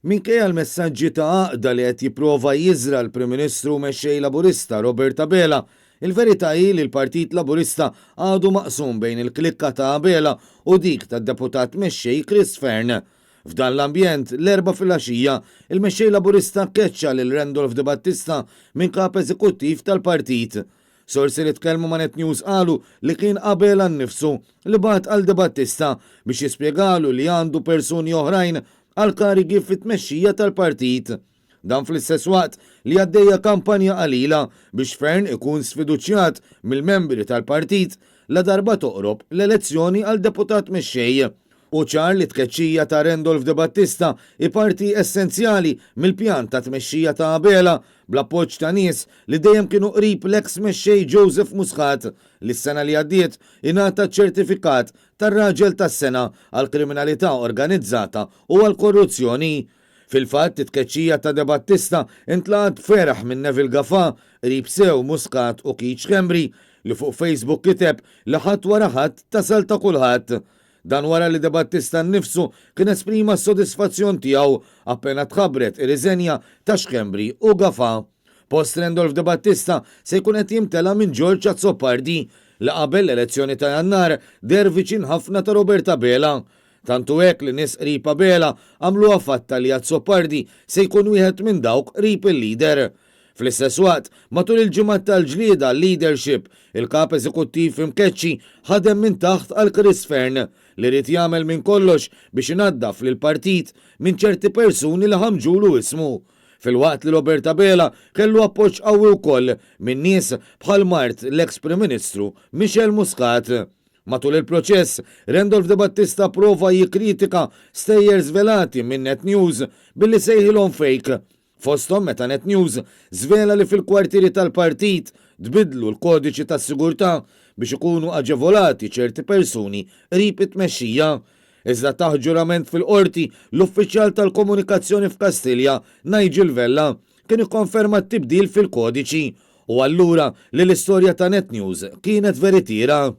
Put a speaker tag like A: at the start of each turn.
A: Minkejja l-messaġġi ta' għaqda li qed jipprova jiżra' l-Prim Ministru u Mexxej Laburista Robert Abela, il-verità hi li l-Partit Laburista għadu maqsum bejn il-klikka ta' Abela u dik tad-Deputat Mexxej Chris Fearne. F'dan l-ambjent, l-Erbgħa filgħaxija, il-Mexxej Laburista keċċa lil Randolph De Battista minn Kap Eżekuttiv tal-Partit. Sorsi li tkellmu ma' Net News qalu li kien Abela nnifsu li bagħat għal De Battista biex jispjegalu li għandu persuni oħrajn għal karigi fit-tmexxija tal-partit. Dan fl-istess waqt li għaddejja kampanja qalila biex Fearne ikun sfiduċjat mill-membri tal-partit ladarba toqrob l-elezzjoni għal deputat mexxej. Hu ċar li t-tkeċċija ta' Randolph De Battista hi parti essenzjali mill-pjan ta' tmexxija ta' Abela bl-appoġġ ta' nies li dejjem kienu qrib l-eks mexxej Joseph Muscat li s-sena li għaddiet ingħata ċ-ċertifikat tar-Raġel tas-Sena għall-kriminalità organizzata u għall-korruzzjoni. Fil-fatt, it-tkeċċija ta' De Battista ntlaqgħet b'ferħ minn Neville Gafà, qrib sew Muscat u Keith Schembri, li fuq Facebook kiteb li ħadd wara ħadd tasal ta' kulħadd. Dan wara li De Battista nnifsu kien esprima s-sodisfazzjon tiegħu appena tħabbret ir-riżenja ta' Schembri u Gafà. Post Randolph De Battista se jkun qed jimtela minn George Azzopardi, li qabel l-elezzjoni ta' Jannar deher viċin ħafna ta' Robert Abela. Tant hu hekk li nies qrib Abela għamluha fatta li Azzopardi se jkun wieħed minn dawk qrib il-leader. Fl-istess waqt, matul il-ġimgħat tal-ġlieda għal-leadership, il-Kap Eżekuttiv imkeċċi ħadem minn taħt għal Chris Fearne, li ried jagħmel minn kollox biex inaddaf lill-partit minn ċerti persuni li ħammġulu ismu. Filwaqt li Robert Abela kellu appoġġ qawwi wkoll minn nies bħal mart l-eks Prim Ministru Michelle Muscat. Matul il-proċess, Randolph De Battista pprova jikkritika stejjer żvelati minn Net News billi sejħilhom fake. Fosthom meta Net News żvela li fil-kwartieri tal-partit tbiddlu l-kodiċi tas-sigurtà biex ikunu aġevolati ċerti persuni qrib it-tmexxija. Iżda taħt ġurament fil-Qorti, l-uffiċjal tal-komunikazzjoni f'Kastilja, Nigel Vella, kien ikkonferma t-tibdil fil-kodiċi u allura li l-istorja ta' Net News kienet veritiera.